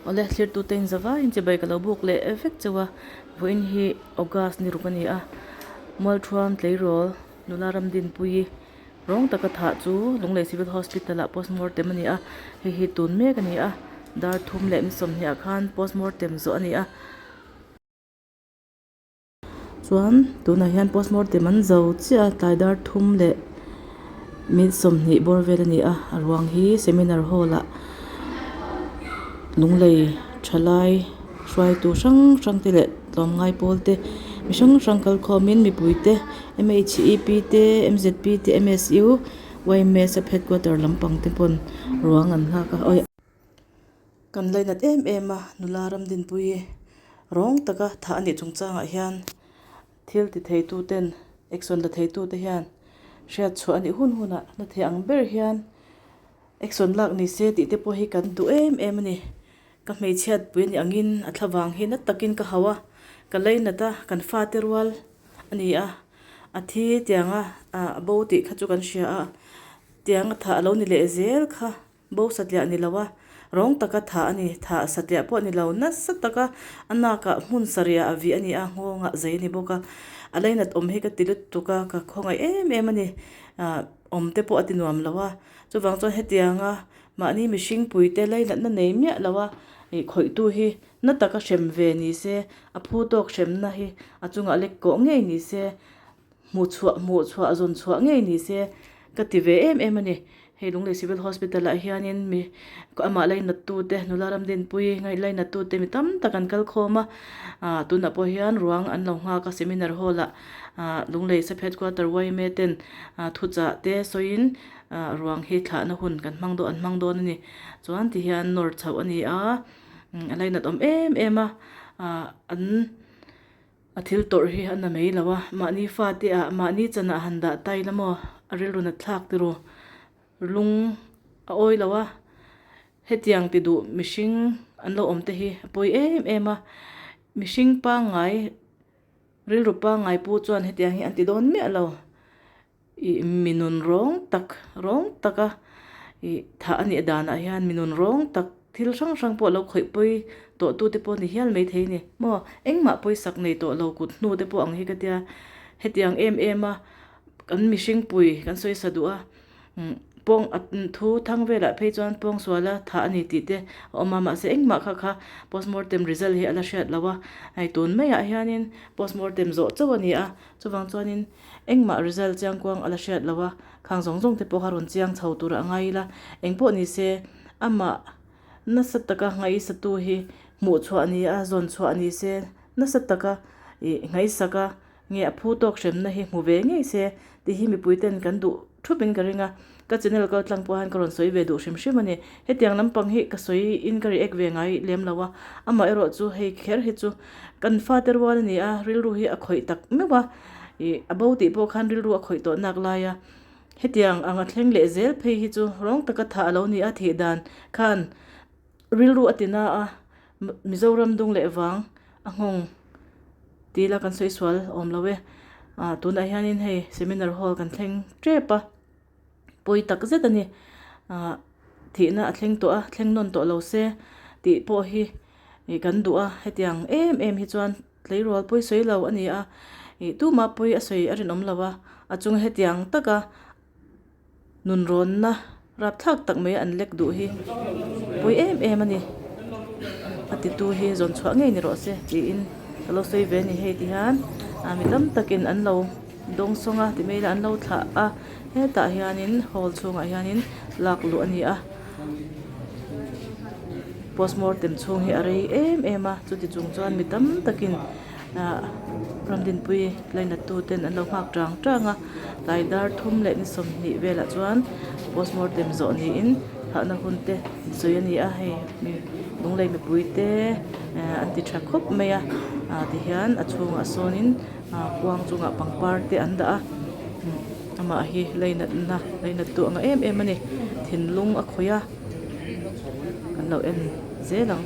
Awle thlirtute in zavaiin chibai ka lo buk leh vek chauh a, vawiin hi August ni ruk a ni a, Mualthuam tleirawl nula Ramdinpuii rawng taka thah chu Lunglei Civil Hospital ah postmortem a ni a, hei hi tun mek a ni a, dar thum leh ni sawmhnih ah khan postmortem zawh a ni a. Chuan tunah hian postmortem an zo chiah a tlai dar thum leh minute 20 bawr vel a ni a a ruang hi seminar hall ah lunglei thalai hruaitu hrang hrang te leh tlawmngai pawl te mi hrang hrang kal khawm in mipui te m h e p te m z p te m s u y m a sub headquarter lampang te pawn ruang an nghak a. Kan lainat em em a, nula Ramdinpuii rawng taka thah a nih chungchangah hian thil ti theituten, action la theitute hian hriat chhuah a nih hun hunah na thei ang ber hian action lak ni se tih te pawh hi kan duh em em a ni. Ka hmeichhiat pui a nih angin a thlavang hi na takin ka hauh a, ka lainat a, kan fate rual a ni a, a thi tianga a bo tih kha chu kan hria a, tianga thah a lo ni leh zel kha. Bo satliah ni lo a, rawng taka thah a ni. Thah satliah pawh ni lo, nasa taka a nakah hmun sarihah a vih a ni a, nghawngah zai a ni bawk a. A lainat awm hi ka ti lutuk a, ka khawngaih em em a ni. Ahh awm te pawh a ti nuam lo a, chuvang chuan hetianga mahni mihring puite lainatna nei miah lo a, ih khawihtu hi na taka hrem ve ni se, a phu tawk hremna hi a chungah lek kawh ngei ni se. Hmuh chhuah hmuh chhuah zawn chhuah ngei ni se ka ti ve em em a ni. Hei Lunglei Civil Hospital ah hianin mi amah lainat tute nula Ramdinpui ngaih lainat tute mi tam tak an kal khawm a, ah tunah pawh hian ruang an lo nghak a seminar hall ah ah Lunglei sub headquarter yma ten ah thuchah te sawiin ah ruang hi thlahna hun kan hmang dawn an hmang dawn a ni. Chuan tihian nawr chhoh a ni a, a lainat awm em em a, ah an. A thil tawrh hi a na mai lo a, mahni fate ah mahni chanah han dah ta ila maw a rilru nat thlak tiraw lung a awi lo a, hetiang ti duh mihring an lo awm te hi a pawi em em a, mihring pangngai rilru pangngai pu chuan hetiang hi an ti dawn miah lo. Ih mi nun rawng tak rawng taka ih thah a nih danah hian mi nun rawng tak thil hrang hrang pawh lo khawih pawi tawh tu te pawh ni hial maithei a ni maw engmah pawisak nei tawh lo kut hnu te pawh ang hi ka tia hetiang em em a kan mihring pui kan sawi sa duh a umm pawng thu thang velah phei chuan pawngsuala thah a ni tih te a awm a mahse engmah kha kha postmortem result hi a la hriat lo a hei tun maiah hianin postmortem zawh chauh a ni a. Chuvang chuanin engmah result chiangkuang a la hriat lo a, khang zawng zawng te pawh kha rawn chiang chho tur a ngai ila, engpawh ni se amah nasa taka ngaihsatu hi hmuh chhuah ni a, zawn chhuah ni se nasa taka ih ngaihsak a nge a phu tawk hremna hi hmu ve ngei se tih hi mipui ten kan duh thup in ka ring a, ka channel kal tlang pawh hian ka rawn sawi ve duh hrim hrim a ni. Hetiang lampang hi ka sawi in ka react ve ngai lem lo a, amaherawh chu hei kher hi chu kan fate rual a ni a, rilru hi a khawih tak meuh a, ih a bo tih pawh khan rilru a khawih tawh nak lai a, hetiang ang a thleng leh zel phei hi chu rawng taka thah a lo ni a thih dan khan rilru a ti na a, Mizoram dung leh vang a nghawng ti ila kan sawi sual awm lo e, ah tunah hianin hei seminar hall kan thleng tep a. pawi tak zet a ni ah thihna a thleng tawh a thleng nawn tawh lo se tih pawh hi ih kan duh a hetiang em em hi chuan tleirawl pawi sawi lo a ni a ih tumah pawi a sawi a rinawm lo a a chunga hetiang taka nunrawnna rapthlak tak mai an lek duh hi pawi em em a ni a titu hi zawn chhuah ngei ni rawh se tiin ka lo sawi ve a ni hei ti hian ah mi tam takin an lo dawng sawng a ti mai ila an lo thlah a. Hetah hianin hall chhungah hianin lak luh a ni a postmortem chhung hi a rei em em a chuti chung chuan mi tam takin ah Ramdinpui lainat tu ten an lo nghak tang tang a tlai dar thum leh ni 20 velah chuan postmortem zawh niin thlahna hun te sawi a ni a hei mi lunglei mipui te eh an ti tha khawp mai a ah tihian a chhungah sawnin. Ah kuang chungah pangpar te an dah a amah hi leinatna leinat duh ang em em a ni thinlung a khawih a kan lo en zel ang.